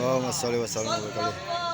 اللهم صل وسلم وبارك عليه.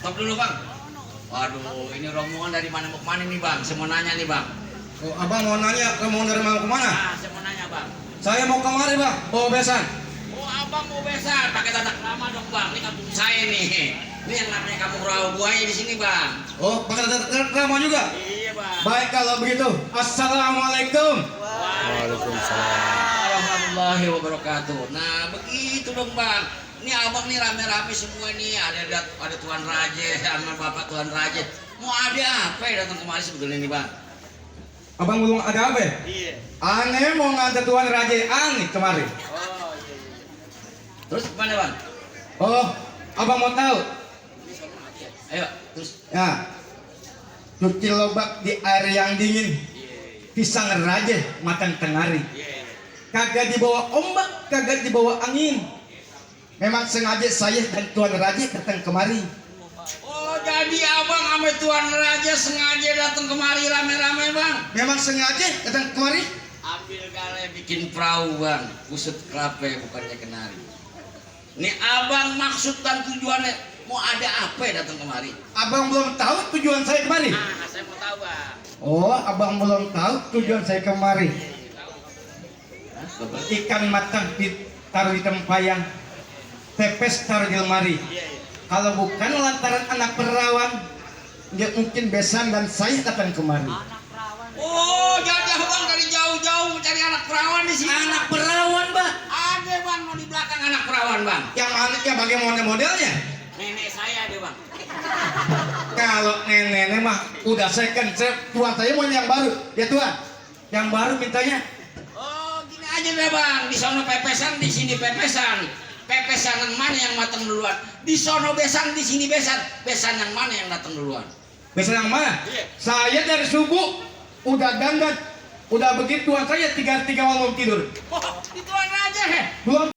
Stop dulu bang. Waduh, ini rombongan dari mana mau kemana nih bang? Saya mau nanya nih bang. Oh, abang mau nanya, kamu mau dari mana ke mana? Nah, saya mau nanya bang. Saya mau kemari bang, bawa besan. Oh abang mau besan, pakai tatak lama dong bang. Ini kampung saya nih. Ini yang namanya kampung rawa buaya di sini bang. Oh, pakai tatak lama juga? Iya bang. Baik kalau begitu, assalamualaikum. Waalaikumsalam. Warahmatullahi wabarakatuh. Nah begitu dong bang. Ini abang nih rame-rame semua nih. Ada Tuan Raja sama Bapak Tuan Raja. Mau ada apa ya datang kemari sebetulnya nih bang? Abang belum ada apa? Iya. Aneh mau ngantar Tuan Raja Ani kemari. Oh iya. Terus gimana bang? Oh, abang mau tahu? Ayo terus. Ya, cuci lobak di air yang dingin. Pisang raja makan tengari. Kagak dibawa ombak, kagak dibawa angin. Memang sengaja saya dan Tuan Raja datang kemari. Oh jadi abang sama Tuan Raja sengaja datang kemari rame-rame bang? Memang sengaja datang kemari? Ambil gale bikin perahu bang, kusut kerape bukannya kenari. Nih abang maksud dan tujuannya mau ada apa ya datang kemari? Abang belum tahu tujuan saya kemari? Ah saya mau tahu bang. Oh, abang belum tahu tujuan saya kemari. Ikan matang taruh di tempayang, pepes taruh di lemari. Kalau bukan lantaran anak perawan, dia mungkin besan dan saya datang kemari. Oh jadi abang dari jauh-jauh mencari anak perawan di sini. Anak perawan, Mbak? Ada bang mau di belakang anak perawan bang. Yang anaknya bagaimana modelnya? Nenek saya deh bang. Kalau nenek mah udah second, tuan saya mau yang baru. Ya tuan, yang baru mintanya. Oh gini aja deh bang, di sono pepesan, di sini pepesan. Pepesan yang mana yang matang duluan? Di sono besan, di sini besan. Besan yang mana yang datang duluan? Besan yang mana? Iya. Saya dari subuh udah dandan, udah begitu tuan saya tiga malam tidur. Oh, itu aja he. Belum